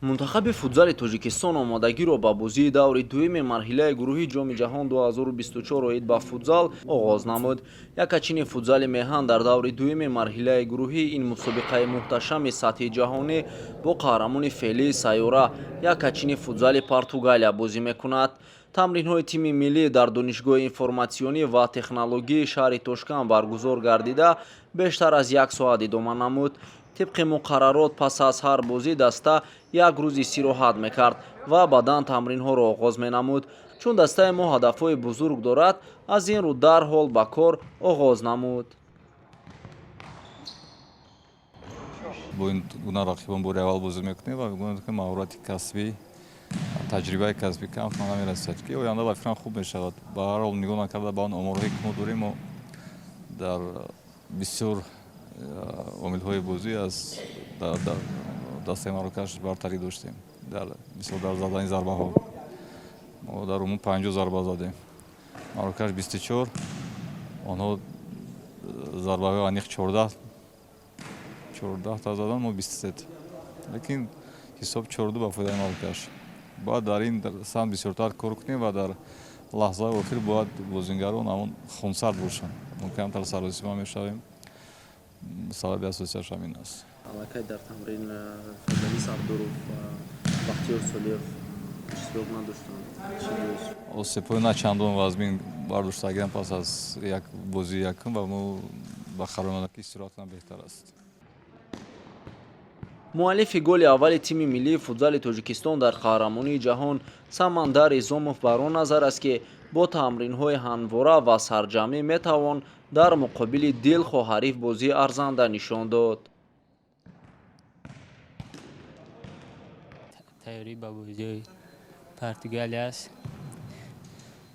Мунтахаби футзали Тоҷикистон омодагиро ба бозии даври дуюми марҳилаи гурӯҳи Ҷоми ҷаҳон 2024 оид ба футзал оғоз намуд. Якачини футзали меҳан дар даври дуюми марҳилаи гурӯҳӣ ин мусобиқаи муҳташами сатҳи ҷаҳонӣ бо қаҳрамони феълии сайёра, якачини футзали Португалия, бозӣ мекунад. Тамринҳои тими миллӣ дар Донишгоҳи информатсионӣ ва технологияи шаҳри Тошканд баргузор гардида, бештар аз як соат идома намуд. Тибқи муқаррарот, пас аз ҳар бозӣ даста як рӯз истироҳат мекард ва баъдан тамринҳоро оғоз менамуд. Чун дастаи мо ҳадафҳои бузург дорад, аз ин рӯ дарҳол ба кор оғоз намуд. Бо ин гуна рақибон бори аввал бозӣ мекунем ва мегӯям, ки маҳорати касбӣ, таҷрибаи касбӣ кам намерасад, ки оянда ба фикрам хуб мешавад. Ба ҳар ҳол, нигоҳ накарда ба он оморҳое, ки мо дорем, мо дар бисёр омилҳои бозӣ аз дастаи Марокаш бартарӣ доштем. Дар мисол, дар задани зарбаҳо мо дар умум 50 зарба задем, Марокаш 24. Онҳо зарбаҳои аниқ 14 та задан, мо 23, лекин ҳисоб 4-2 ба фоидаи Марокаш. Бояд дар ин самт бисёртар кор кунем ва дар лаҳзаи охир бояд бозингарон ҳамон хунсард бошанд. Мо камтар саросима мешавем, сабаби асосиаш ҳамин аст. Аллакай дар тамрин Фазали Сардоров ва Бахтиёр Солиев иштирок надоштанд. Чӣ боис? Осебҳои на чандон вазмин бардоштагиам пас аз як бозии якум ва мо ба қарор омадем, ки истироҳат кунам беҳтар аст. Муаллифи голи аввали тими миллии футзали Тоҷикистон дар қаҳрамонии ҷаҳон Самандар Изомов бар он назар аст, ки бо тамринҳои ҳамвора ва сарҷамъӣ метавон дар муқобили дилхоҳ ҳариф бозии арзанда нишон дод. Тайёрӣ ба бозиҳои Португалия аст.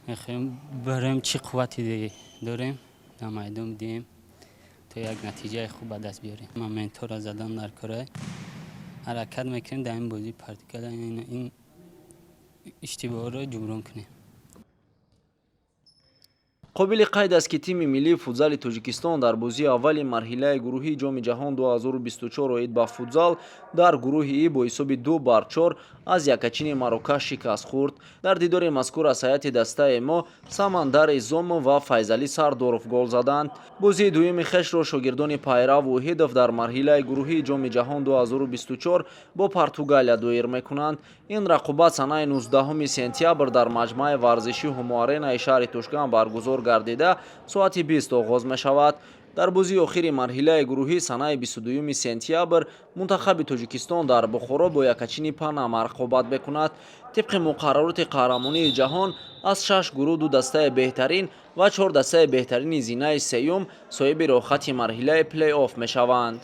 Мехоҳем бароем, чӣ қуввате дорем, дар майдон бидиҳем, то як натиҷаи хуб ба даст биёрем. Моментҳоро задан дар кора ҳаракат мекунем, дар ин бозии Португалия ин иштибоҳро ҷуброн кунем. Қобили қайд аст, ки тими миллии футзали Тоҷикистон дар бозии аввали марҳилаи гурӯҳии Ҷоми ҷаҳон 2024 оид ба футзал дар гурӯҳи И бо ҳисоби 2-4 аз якачини Марокаш шикаст хӯрд. Дар дидори мазкур аз ҳайати дастаи мо Самандар Изомов ва Файзалӣ Сардоров гол заданд. Бозии дуюми хешро шогирдони Пайрав Воҳидов дар марҳилаи гурӯҳии Ҷоми ҷаҳон 2024 бо Португалия доир мекунанд. Ин рақобат санаи 19 сентябр дар маҷмӯаи варзишӣ Ҳумо-Аренаи шаҳри Тошканд баргузор гардида, соати 20 оғоз мешавад. Дар бозии охири марҳилаи гурӯҳӣ санаи 22 сентябр мунтахаби Тоҷикистон дар Бухоро бо якачини Панама рақобат мекунад. Тибқи муқаррароти қаҳрамонии ҷаҳон, аз шаш гурӯҳ ду дастаи беҳтарин ва чор дастаи беҳтарини зинаи сеюм соҳиби роҳхати марҳилаи плей-офф мешаванд.